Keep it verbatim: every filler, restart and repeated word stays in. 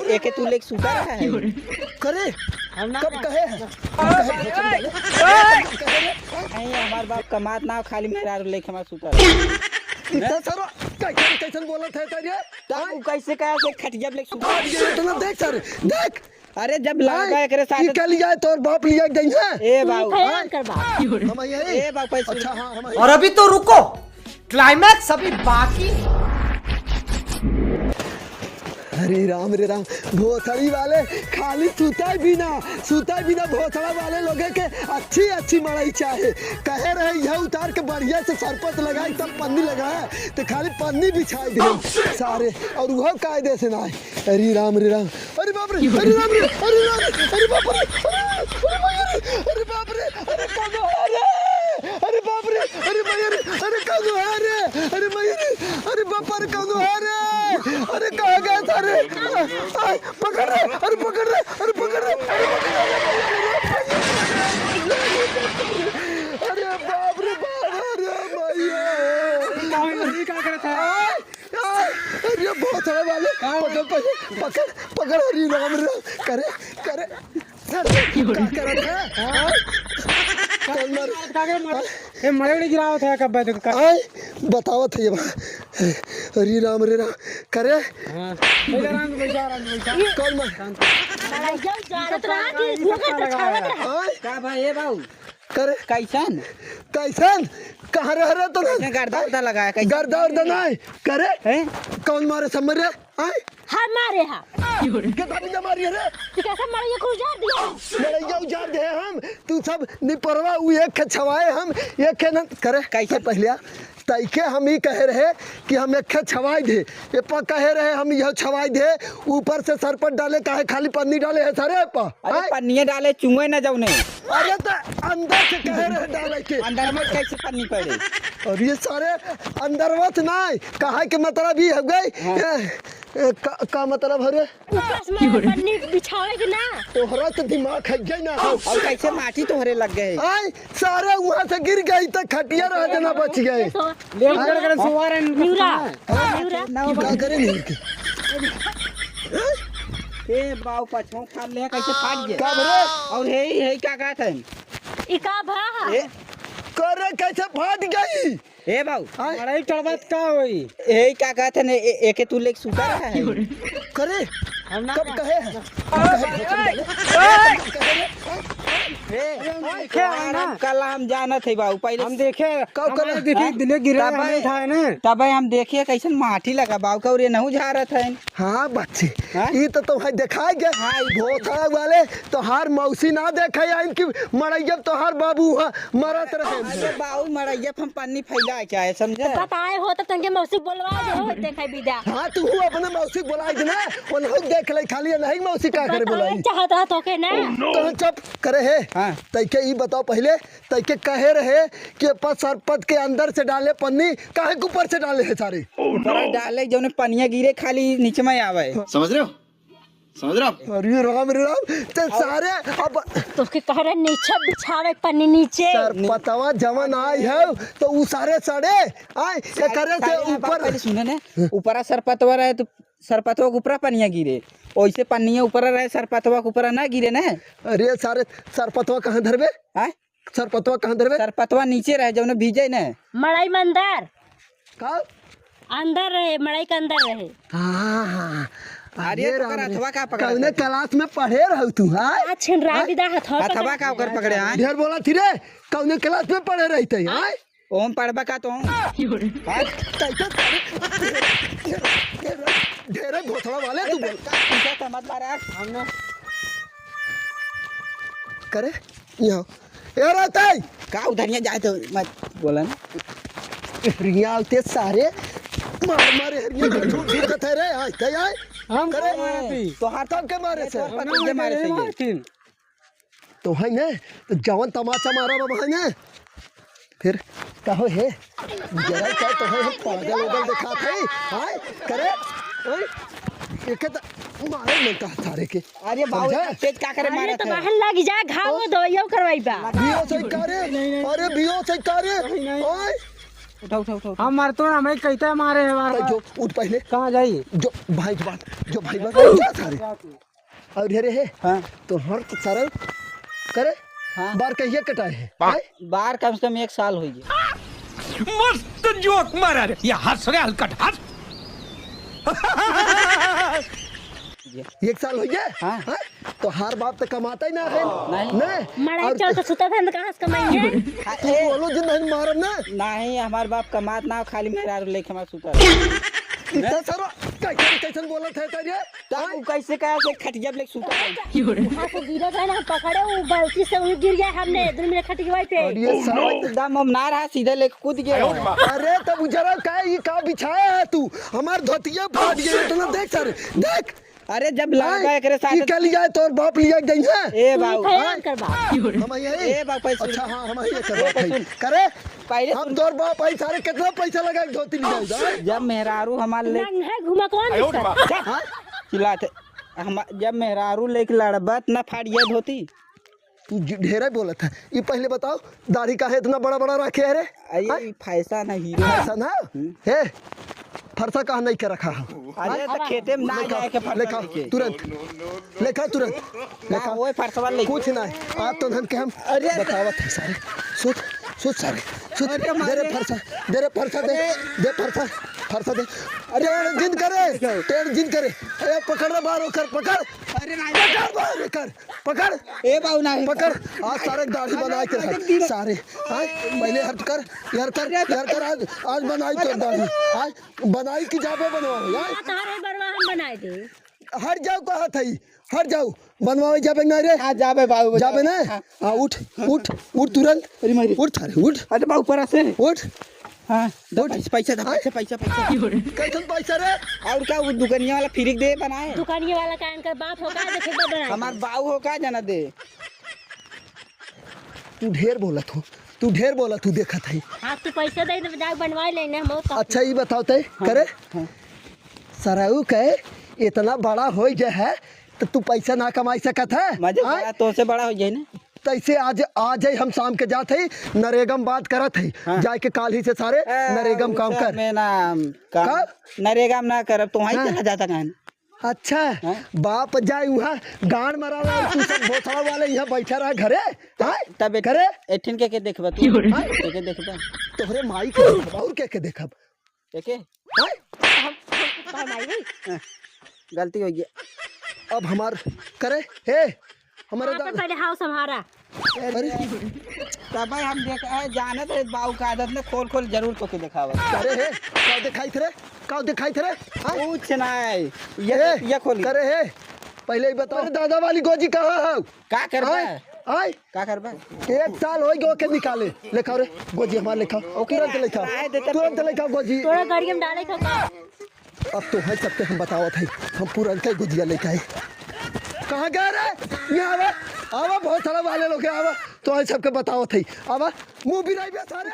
एके तू लेके सुता रहा है। करे? हम ना कब कहे है? कब कहे है? नहीं, हमार बाप कमात ना हो, खाली मेहरारू लेके हमार सुता रहा। इतना सारा कैसन, कैसन बोलत है तेरे? तो तू कैसे कहा से खटिया पे लेके सुता? आज ये तो ना देख सारे, देख। अरे जब लगा भाई, एकरे साथ ई कल जाए तोर बाप लिया गई है। ए बाबू। ई खयाल कर बाप। हम यही। ए बाबू, पैसे अच्छा, हाँ, हम और अभी तो रुको, climax अभी बाकी है। अरे राम रे राम, भोसड़ी वाले खाली सुताई बिना, सुताई बिना भोसड़ा वाले लोगे के अच्छी अच्छी मड़ई चाहे। कहे रहे यह उतार के बढ़िया से सरपत लगाई तब पन्नी लगाए, तो खाली पन्नी बिछाई दे सारे, और वह कायदे से ना आए। अरे राम रे राम, अरे बाप रे, अरे राम रे, अरे राम रे, अरे बाप रे, अरे, अरे माया रे, अरे बाप रे, अरे कौनो है रे, अरे बाप रे, अरे माया रे, अरे कौनो है रे, अरे माया रे, अरे बाप रे, कौनो है रे, अरे कहाँ गया था रे? आय, पकड़ रे, अरे पकड़ रे, अरे पकड़ रे, अरे पकड़ रे, अरे बाप रे बाप, अरे माया। का करत है? आय, अरे भोसड़ा वाले, का? पकड़, पकड़, पकड़, पकड़, हरी राम रे, करे, करे, करे, का करत है? हाँ? कौन मार? का के मार? ए, मरे उड़े गिरावत है कब तक का? आय, बतावत है ये बात। हरी राम रे राम, करे। हाँ। बैठा राम, बैठा राम, बैठा। कौन मार? लड़ाई जाओ, जा रहा था, कि भूखा था, खावत रहा। आय? का भाई, ए बाबू? करे? कैसन? कैसन? कहाँ रह रहे तो ना? कैसे गर्दा उर्दा लगाया, कैसे? गर्दा उर्दा नहीं। करे? हैं? कौन मारे सब मरे? आय? हमारे यहाँ। के दादी ना मारी रे? तू कैसे मड़ैया को उजाड़ दिया? मड़ैया उजाड़ दे हम। तू सब निपरवा उ एक खे छवाए हम, एक खे न करे। कैसे? पहले आ। तैके हम ई कहे रहे कि हम एक खे छवाई दे। ए पर कहे रहे हम यह छवाई दे, ऊपर से सरपत डाले, काहे खाली पन्नी डाले है सारे पर? अरे आय? पन्निया डाले, चुए ना जाउने। अरे तो अंदर से कहे रहे डाले के। अंदर में कैसे पन्नी पड़े? और ये सारे अंदरवत ना, कहा के मतलब ई हो गई। हाँ। ए, ए, का, का मतलब है रे? ऊपर से मैं पन्नी बिछावे के ना। तोहरा तो दिमाग है गई ना। और कैसे माटी तोहरे लग गए? आय, सारे वहाँ से गिर गई तो खटिया रह देना बच गए। ले, उधर कर सुआ रहे हैं। न्यूरा, हाँ। न्यूरा। ना, का करे नहीं के? ए बाऊ, पछो फाड़ ले, कैसे फाट गया? का भरे? और हे, हे का कहत है? ई का भा? ए? करे कैसे फाट गई? ए बाऊ। हाँ? मड़ई टड़बत का होई? ए, का कहत है ने, ए, एके तू लेके सुता रहा है? करे? हम ना कब कहे है? कब कहे है? ए, हम देखे हैं ना। कल हम जानत है बाऊ, पहले हम देखे, कब हमारे करे? देखे, हाँ? दिले गिरे, तब हमें है, उठाए ना। तब है हम देखे कैसन माटी लगा बाऊ का, और ये नहीं झारत है। हाँ बच्चे, हाँ? ई तो तुम्हें दिखाई गया। हाँ, ई भोसड़ा वाले तोहार मौसी ना देखे आइन कि मड़ैया तोहार बाबू हाँ मरत रहे। अरे बाऊ, मड़ैया हम पन्नी फैला के आए, समझे? तो बताए हो तो तंगे मौसी बोलवा दे हो, देखे विदा। हाँ, तू हूँ अपने मौसी बोलाई दे ना, उन्हें देख ले खाली, नहीं मौसी का करे बताए बोलाई। चाहत रहा तो के ना। तो चुप करे है। हाँ। तैके ई बताओ पहले, तैके कहे रहे कि पर सरपत के अंदर से डाले पन्नी, काहे के ऊपर से डाले है सारे? ऊपर डाले, जौने पनिया गिरे खाली नीचे में आवे। समझ रहे हो? समझ रहे हो आप? अरे राम रे राम, ते सारे अब तोके कह रहे नीचे बिछावे के पन्नी नीचे। सरपतवा जवन आई है, तो उ सारे सड़े, आय, एकरे से सारे ऊपर। पहले सुने ने, ऊपरा सरपतवा रहे, तो सरपतवा के ऊपरा पनिया गिरे, ओइसे पनिया ऊपरा रहे, सरपतवा के ऊपरा ना गिरे ने। अरे सारे, सरपतवा कहाँ धरबे? आय? सरपतवा कहाँ धरबे? सरपतवा नीचे रहे, जौन भीजे न। मड़ई में अंदर। का? अंदर रहे, मड़ई के अंदर रहे। हाँ, हाँ। अरे, अरे तो राम ओकर रे। हथवा का पकड़ा कौने था? क्लास में पढ़े रहू तू, हाँ? आ छिनरा हाँ? विदा हथवा हथवा पकड़ा। का ओकर पकड़े, हाँ? ढेर बोला थी रे, कौने क्लास में पढ़े रहते, हाँ? ओम पढ़बा का तो? हाँ? कैसे? ढेरे भोसड़ा वाले तू बोल। पीछे से मत मारा। हमने करे? यहाँ। ए रहते। का उधरिया जाए तो मत बोला ना। रिया आते सारे। मार मारे हरिया का झूठ झूठ कथे रे। आय, ते आय। हम करे? का मारा थी? तो हाथ के मारे से। हम पति के मारे से ये। मारथिन। तो है ने, जवन तमाचा मारा बा है ने। फिर कहो हे, जरा क्या तो है, पागल उगल दिखात है, हाय, करे, हाय, एके त मारे में कहा सारे के, अरे बाबू, समझा? इतना तेज का करे अरे मारत तो है? बहन लग जा, घाव ओ। दवाइयो करवाई बा। भियो से करे, अरे भियो से करे, नहीं, नहीं। ओए, उठा, उठा, उठा, उठा। हम मरतो ना, हमें कहता है मारे है बार तो बार। जो, उठ पहले। कहाँ जाई? जो भाई बात, जो भाई बात, जा सारे। और ढेरे है? हाँ। तो हर तो सारे करे? हाँ। बार कहिए कटाए है? हैं? बार कम से कम एक साल हो गया। मस्त जोक मारा रे, ये हंस रे हलकट, हंस। एक साल हो गया? हाँ। हाँ? तो हर बाप तो कमाता ही ना है। नहीं। नहीं। मड़ाई और चल के सुता था, तो कहाँ से कमाएंगे? हाँ, तू ए। बोलो जिन नहीं मारब ना। नहीं, हमार बाप कमात ना, खाली मेहरारू लेके हमार सुता। इतना सारा कैसन, कैसन बोलत है तेरे? तो हाँ? उ कैसे कहा से खटिया पे लेके सुता है? हाँ, तो गिरत है ना, हम पकड़े, वो गलती से वही गिर गया, हमने दोनों मेरे खटिया पे। अरे साला। एकदम हम ना रहा, सीधे लेके कूद गया। अरे तब उजरा का, ये का बिछाया है तू? हमार धोतिया फाट गया, इतना देख सारे, देख। अरे जब लड़का हाँ, एकरे साथ ई का लिया है, तोर बाप लिया गई है? ए बाबू। ठीक है, हाँ? कर बाप। हम आई है? ए बाप, पैसे अच्छा, हाँ, हम आई है, कर ए, बाप है। सुन। करे? पहले हम सुन। तोर बाप आई, सारे कितना पैसा लगा के धोती लिया है? जब मेहरारू हमार ले नंगे घुमा कौन दिक्कत? हाँ? चिल्लाते। हम, जब मेहरारू लेके लड़बत ना फाड़ ये धोती। तू ज-, ढेरे बोलत है। ई पहले बताओ, दाढ़ी काहे इतना बड़ा बड़ा रखे है रे? अरे, हाँ? ई फैशन है, हीरो। फैशन है? हम्म। हे, फरसा काहे नहीं के रखा है? अरे, तो खेते में ना लेखा, जाए के फरसा लेखा, लेके। तुरंत, लेखा तुरंत, का लेखा। ओए फरसवा लेके। कुछ नहीं, आप तो धन के हम अरे, बतावत है सारे। सोच, सोच सारे, सोच। अरे, दे रे मारे। फरसा, दे रे फरसा, दे, अरे। दे फरसा, फरसा दे। अरे, टेढ़ जिन करे, टेढ़ जिन करे। अरे, पकड़ रे बाहर कर, पकड़। अरे, नहीं। पकड़ बाहर कर। पकड़। ए बाबू, नहीं। पकड़। आज सारे दाढ़ी बनाए के रख। सारे। हाँ? पहले हर कर, हर कर, हर कर, आज, आज बनाई तो दाढ़ी। आज बनाई की जाबे बनवाओ, यार। हाँ, तारे बरवा हम बनाए दे। हट जाओ, कहा था ई? हट जाओ। बनवावे जाबे ना रे? हाँ, जाबे बाबू, जाबे ना? हाँ। हाँ, उठ, उठ, उठ तुरंत। अरे मारे। उठ थारे, उठ। अरे बाबू, ऊपर से। उठ। हाँ, द-, उठ। पैसा, पैसा, द-, आय। पैसा, पैसा, पैसा। कैसन पैसा रे? और का, वो दुकानिया वाला फ्री दे बनाए? दुकानिया वाला का इनकर बाप हो का, देखे तो बनाए। हमार बाऊ हो का, जाना दे। तू ढेर बोलत हो, तू ढेर बोलत हो, देखत है। हाँ, तू पैसा दे, तो जाके बनवा लेने हम और का। अच्छा, ई बताओ ते, हाँ, करे? हाँ। सरऊ के इतना बड़ा हो गया है, तो तू पैसा ना कमाई सकत है? मजे आय? बड़ा, तोसे बड़ा हो जाए ना। तैसे आज, आज ही हम शाम के जात हई, नरेगा में बात करत हई। हाँ। जाए के काल ही से सारे आ, नरेगा में काम उसा कर। में ना, काम, का? नरेगा में ना करब, तो वहीं हाँ। चला जाता कहन। अच्छा, हाँ? बाप जाए वहाँ गाड़ मरावा, तू सब भोसड़ा वाले यहाँ बैठा रहा घरे, हाँ? तब एठ-, करे? एठिन के, के देखबा तू? हाँ? के, के देखबा? तोहरे माई के देखब, और के, के देखब? एके? हाँ? हम, हम, हम आई नहीं। हाँ, गलती हो गई। अब हमार करे, हे, हमारे हाँ, तो दा-, पहले हाउ संभारा। अरे। तब हम देख, ए, जानत है बाऊ का आदत ने खोल खोल जरूर तो के देखावत। अरे हे, का दिखाई थे रे? का दिखाई थे रे? हाँ? कुछ नहीं। ये, ए, ये खोली। करे हे, पहले ही बताओ, अरे दादा वाली गोजी कहाँ है? का करबा? आय, आय। का करबा? एक साल हो गयो के निकाले। लेखा रे, गोजी हमार लेखा। ओके, तुरंत लेखा। आए देते तुरंत लेखा गोजी। तोरा गाड़ी में डाले था का? अब तो है सबके हम बतावत है। हम पुरनके गोजिया लेके आए। कहाँ गए रे? यहाँ आवा। आवा, बहुत सारा वाले लोग हैं, आवा। तो है सबके बतावत है। आवा, मुँह बिराई बे सारे।